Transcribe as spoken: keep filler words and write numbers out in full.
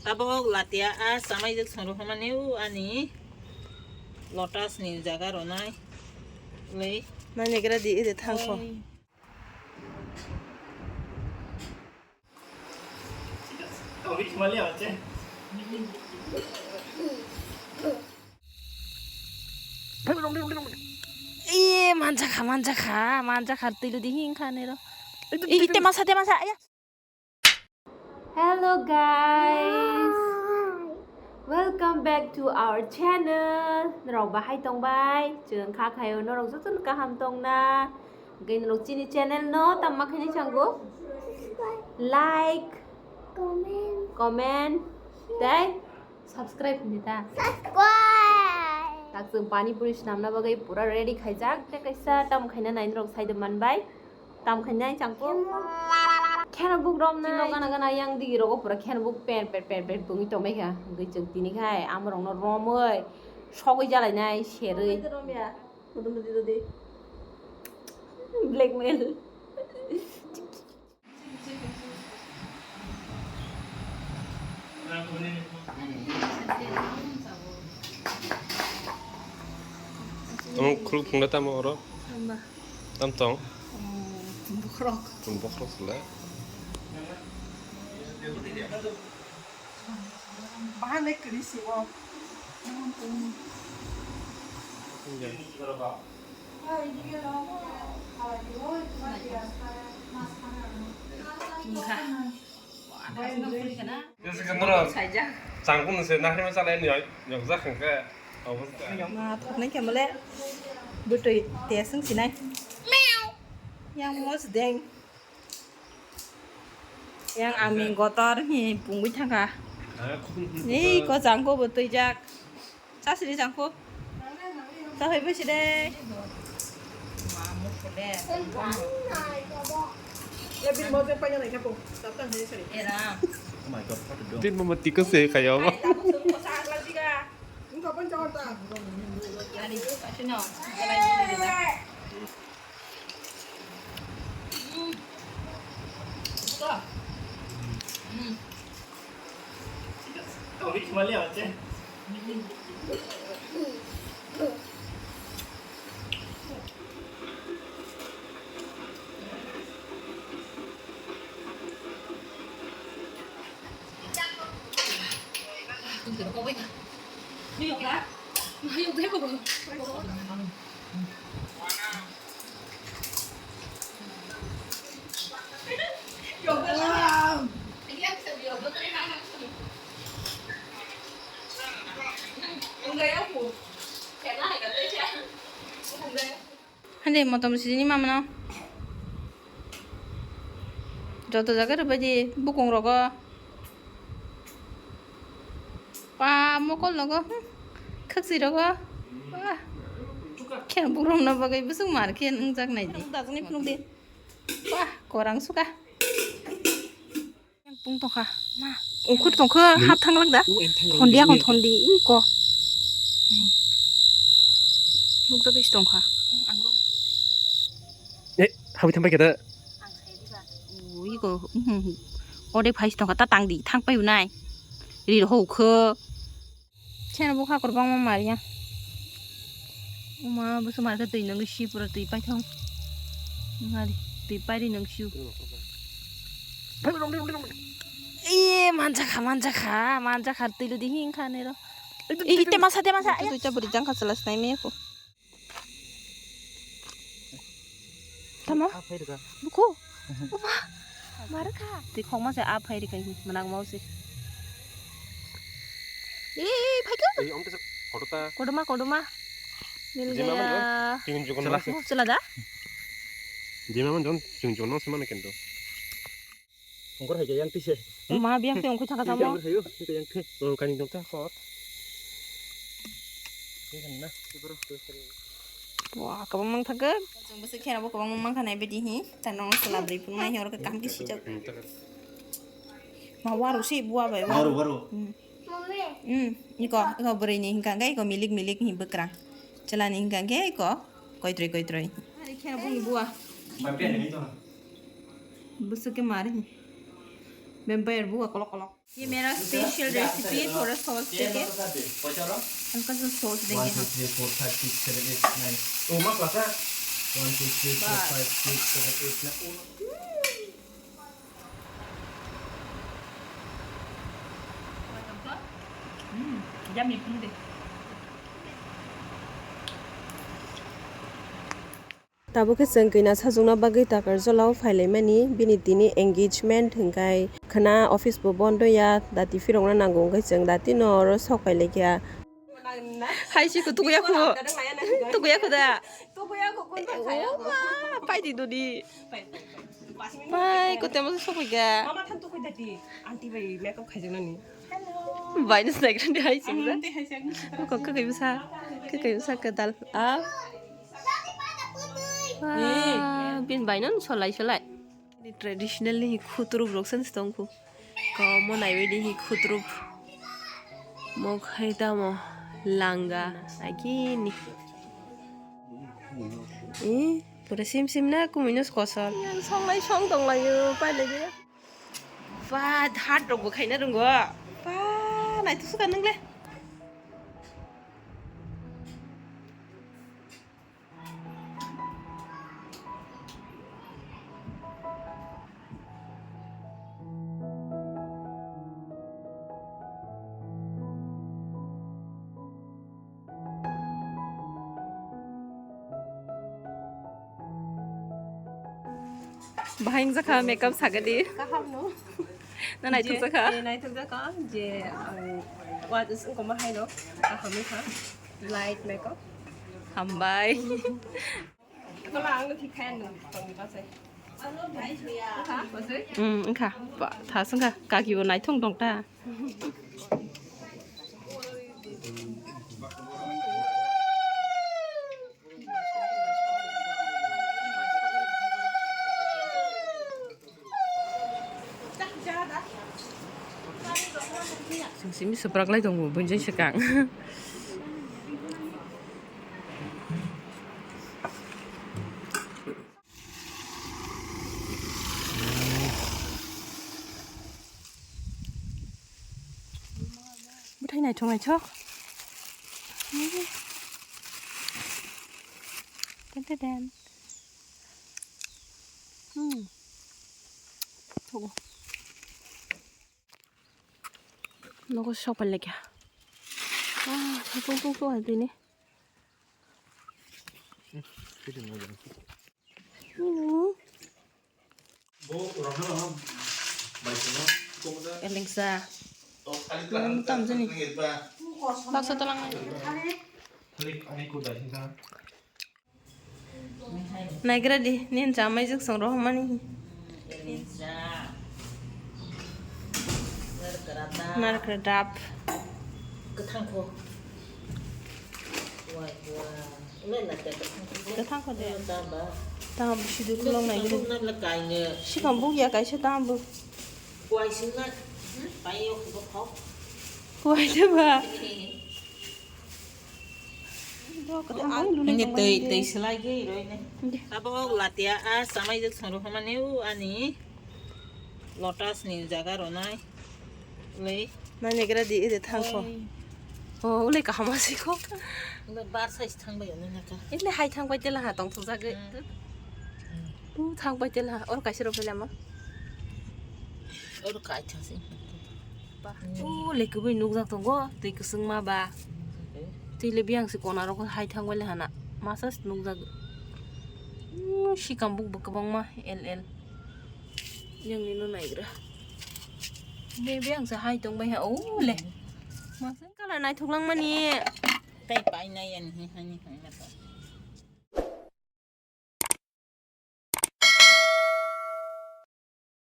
Tabok latia a chamai jak song rok hwnmani o ani lotus ni jaga rwnai. Lei. Nani gra di ide thang kho. Oi. Ee, manjakha, manjakha, manjakha, twi ludi hing kha nero. Ee, temasa, temasa, aya. Hello guys, welcome back to our channel. Norok bahai tongbai? Chwng kha khayo norok jotono kaham tongna. Hwnkhe norok chini channel no tamma khaini chango? Like, comment, tei subscribe hinwi ta. Subscribe. Tak chwng pani puri swnamna bagwi pura ready khaijak. Tei kaisa tam khaina nai norok sai de manbai. Tam khainai changkuk. Kheno buk romnai. Chino gana gana yang digi rogo pura kheno buk per per per per bungwi tongbai kha. Hwnkhe chwng tini khai amorokno romwi sogwi jalainai serwi. Romya. Mudu mudu dodi. Blackmail. Tamo khuluk phungda tamo oro? Hamba. Tam tong? Hmm, bokhorok. Bokhorok sila. Bahane kwrwi si o. Changkung se nahri ma chalai ni oi, nyokjak hwnkhe. Ma thoknai khe mole bwtwi tes wng sinai. Yang mos deng. Yang ami gotor hi pungwi thangkha. Ni ko jangko bo twijak. Chasri jangko. Chahai bo side. Din mo tiko se kayo mo. Hande motom sijini mamano. Joto jaga rwbaidi bukung rogo. Pa mokol nogo, hmm, khakchi rogo. Wah. Khe bukrok no bagwi bwswk mar khe nwngjak nai di. Dajani phunuk di. Wah, korang suka. Pung tongkha. Ma. Ungkut tongkha, hmm? Hap thanglak da. U M thanglak. Thondi akon thondi, iko. Nukjagwi si tongkha. Ang ro. Eh, habwi thambai khe da. Ang sai diba. Ui ko, mhm. Ode phai tongkha ta tang di, thang pai nai. Ri ho kho. Cheno bukha kwbangma mariya. Uma bwswk markhe twi nungwi si pura twi paithang. Mari twi pairi nung siu. Ee, manjakha, manjakha, manjakha, twi ludi hing kha nero. Ee, temasa, temasa, aya. Twi ta bwrwi jangkha chwla snai maya kho. Tamo? A phairwkha. Bukhu. Uma. Marwkha. Twi khokma se a phairwkha hi, mwnakma se. Ee, phaikha. Ei, omte sa photo ta. Kodoma, kodoma. Mil gaya. Jima man jon, chwng jokon ma se. Chwla da? Jima man jon, chwng jokon ma se mano kento. Ongkor hai khe yang tise. Uma biyang tei ongkoi thangkha tamo. Yang hai yo, yang tei. Oh, kani dong ta hor. Ini kan na, ini baru. Wah, kabang mang thangkha. Chwng bwswk khe rabo kabang mang kha nai bidi hi. Ta nong sala bri phun mai hor ka kam ki sijak. Hmm, ta. Ma waru si bua bai. Waru, waru. Hmm. Hmm, iko, iko bwrwi ni hingka hingke iko milik milik hi bwkrang. Chwla ni hingka hingke iko koitroi koitroi. Ari khe bung bua. Bwswk khe mari. Member buka kolok kolok. ये मेरा special recipe है, थोड़ा सॉस देके। हल्का सा सॉस देंगे हम। One, two, three, four, five, six, seven, eight, nine. Oh, मा क्लास है? One, two, three, four, बस। Five, six, seven, eight, nine. Oh, no. Hmm, yummy, hmm. Tabuk khe chwng kina sajwkna bagwi Takarjala o phailaimani, bini tini engagement hwnkhe khwna office bo bondo ya, dati phirokna nango hwnkhe chwng dati no oro sok phailaikha. Hai si ko tukuya ko. Tukuya ko da. Oma, paidi dodi. Pai ko temo sok phaiga. Mama than tukui dati. Aunty bai makeup khaijaknani. Hello. Bai nus nai grande hai sing da. Ko kakai bwsa. Kakai bwsa kedal. Ah. Wah, bin bai non solai solai. Ini traditional ni khutrup rok sen stong khu. Ko mo nai wedi hi khutrup. Mo khai ta mo langa. Agini. Eh, pura sim sim na kumui no kosol. Yang song lai song tong lai yo, pai lai yo. Ba, hat rok bo khaina rwngo. Ba, naithok swkang nwngle. Bahai wngjakha makeup sagadi. Kaham no. Na naithok jakha. Je, eh, naithok jakha je, ang wa wngkoma haino kaham wngkha. Light makeup. Hambai. Kola ang no thik khayan no tongni basai. Wngkha, basai? Mm, wngkha. Ba, thas wngkha. Kaki bo naithok tong ta. Simi swprak lai tongo, bunjai swkang. Bwthai naithok naithok. Ten ten ten. Hmm. Thogo. Nogo sok pai lekha. Ah, thapung tung tung hai tini. Hmm. Elengsa. Tam jani. Baksa talang. Naigra di, nin chamai jwk song rohmani. Narkra dap. Kwthang kho. Wai, wai. Kwthang kho de. Tamo bisi duk long nai gini. Sikam buk ya kaisa tamo buk. Kuai singna. Pai yo kho kho. Kuai de ba. Ini tei tei selai ge roi ne. Abo latia a samai jek song rohmani u ani lotus ni jaga ronai. Lei. Nani gra di ide thangkho. Oi. Oh, ule kaham asi kho. Ule bar size thang bai naka. Ile hai thang bai tela ha tong thujak. Hmm. Tu thang bai tela or kaisa ro pele ma. Or kai thang si. Ba. Hmm. Ule kubui nukjak tongo, twi kwswng ma ba. Hmm. Twi le biang si kona ro hai thang bai le hana. Masa nukjak. Hmm, sikam buk buk kwbang ma L L. Yang ni no naigra. Bebe ang sa hai tong bai ha. Oh, le. Masang kala naithok lang mani. Tai pai nai yan hi hani hai na pa.